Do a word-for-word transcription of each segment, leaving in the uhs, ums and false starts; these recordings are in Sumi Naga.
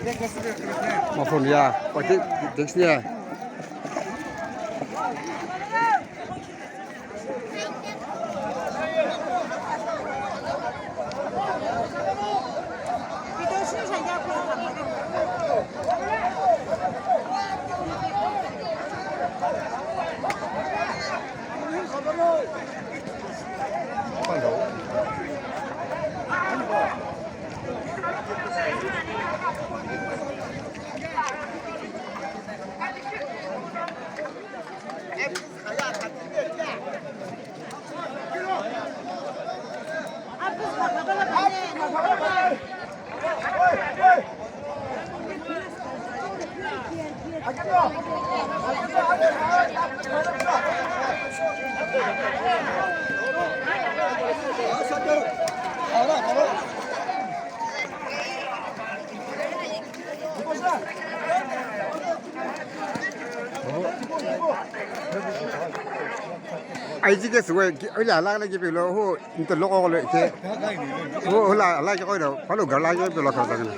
Mafun ya, pati desk ya. Aiji ke suwe, ki, oila ala ala ke pelo, ho, nto loko kolo ke. Ho, ho la, ala ke koido, palo gar la ke pelo ka zangana.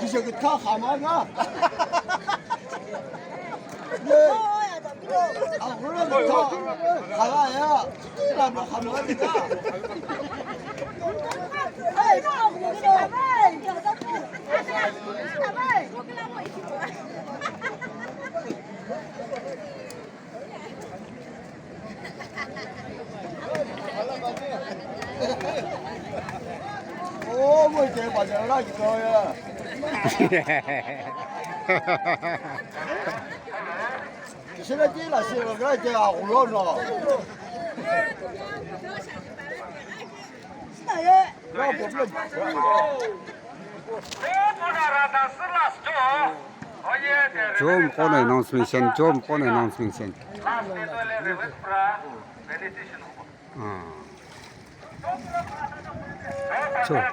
Kije kütha khama na. Aghüro kütha khama ya. Kila no khama na. Oh, moi te bazar la ki to ya. Sira ti la sira gra te a ulo no. No problem. Job kono announcement shen, job kono announcement shen. Ah. Job.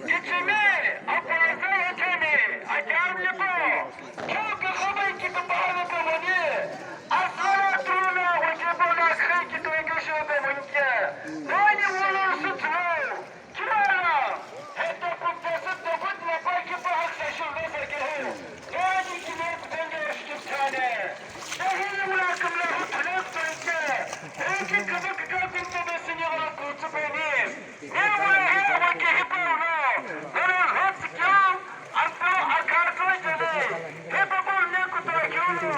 Kichimi, apaza itimi, akyamlipo, kyoke khabai kitipalo pomoni, asala tuna wajibo na khai kitoi kisho pomoni ke, nani wala sutlo, kirala, heta kutasa tokot na pai kipa haksa shulda sakehe, nani kine Hipau kulu ni kutomo keu no,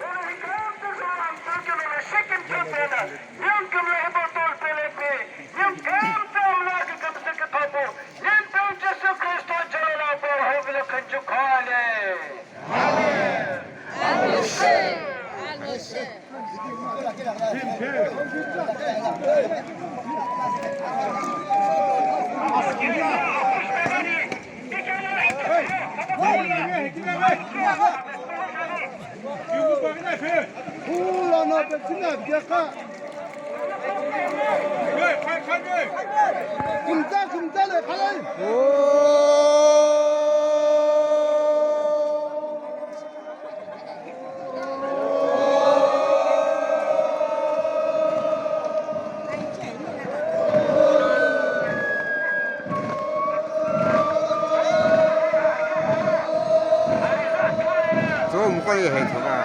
eno hikümtsü zülo amtsü keu no shikimtsü pelo, niu kümlo hipau tulu pelo pi, niu kümtsü amlo kükümtsü kükhapu, Ningu Jisü Kristo jolo lo pu hovilo khunchukhoani. Amen. Amen. Kumta, kumta le khalai. Tso mukho ye he thoka,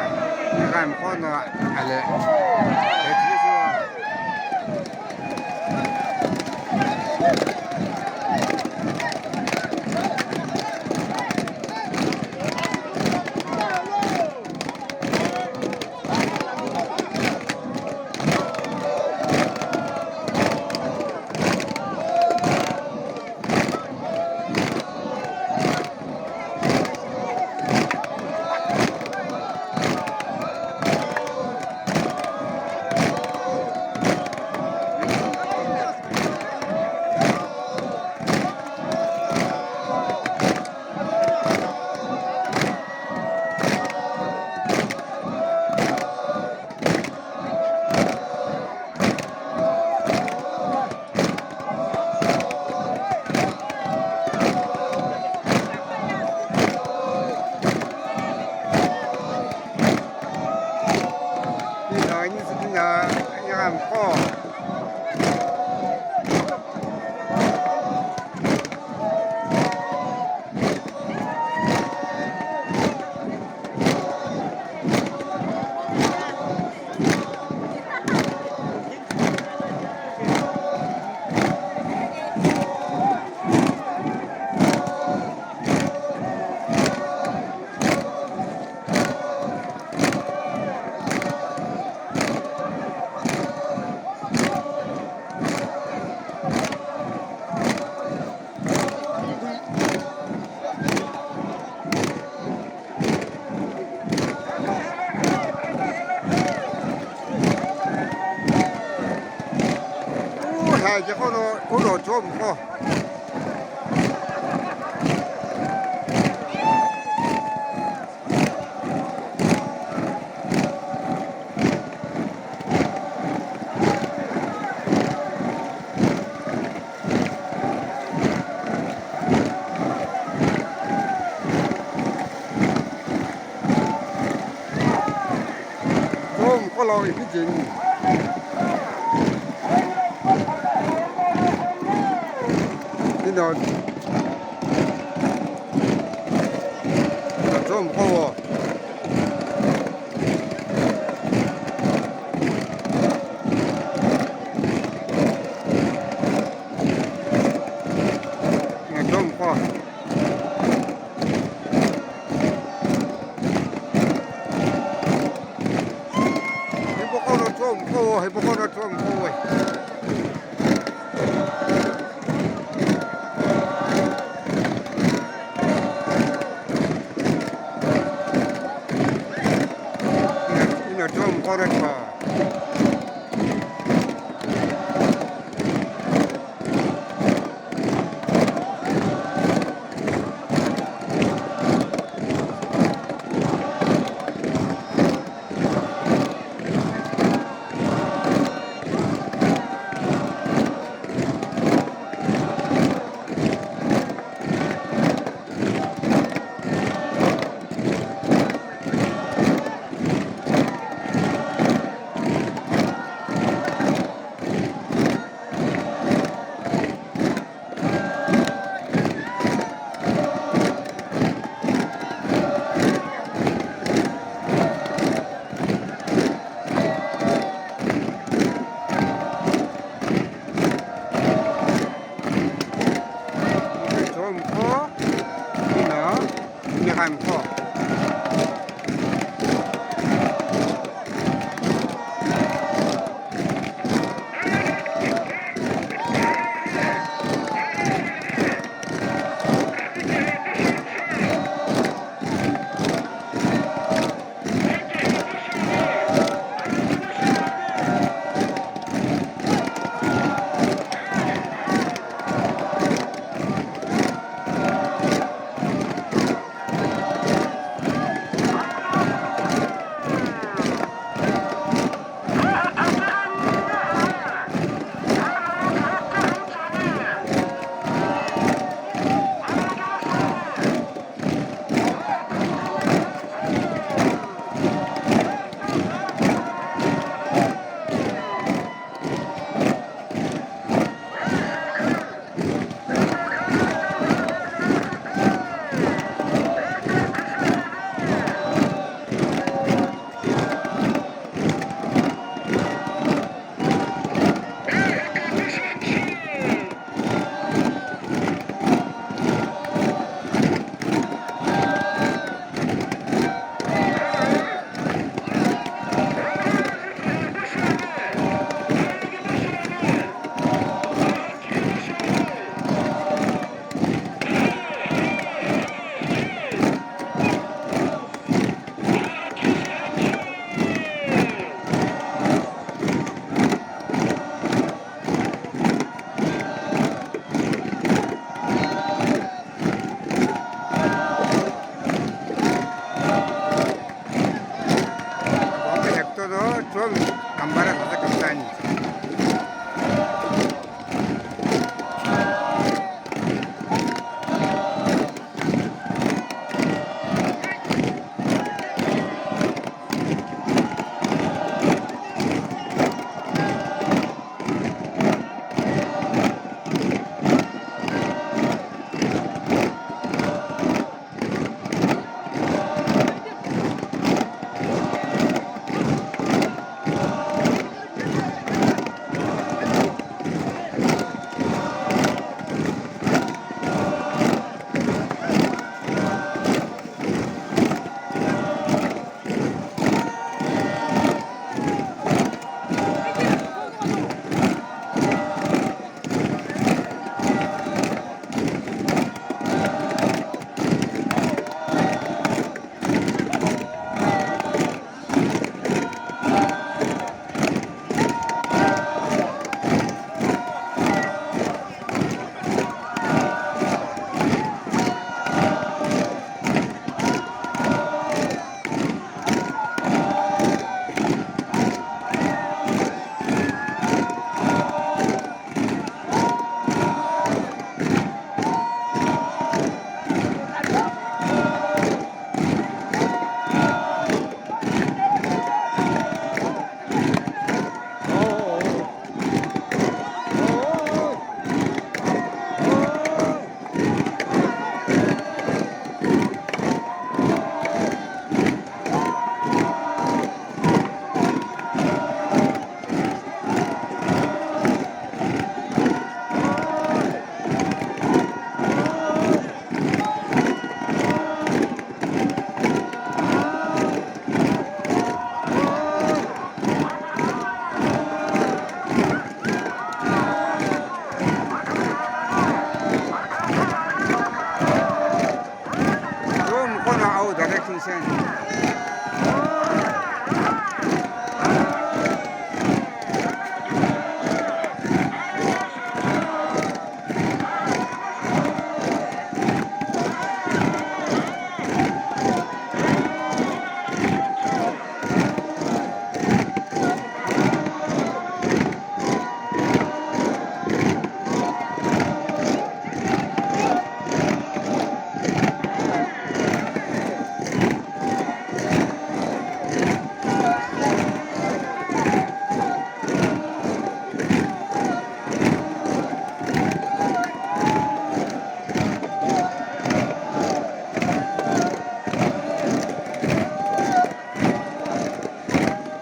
nika mukho no ale. He thili tso. Uhu, hai ke kono, kono chom ko. Tso mkho lo ipi cheni. Tino. Tso mkho wo. Tso mkho. Hipaqo no tso mkho, hipaqo no tso mkho. Ino tso mkho no tso.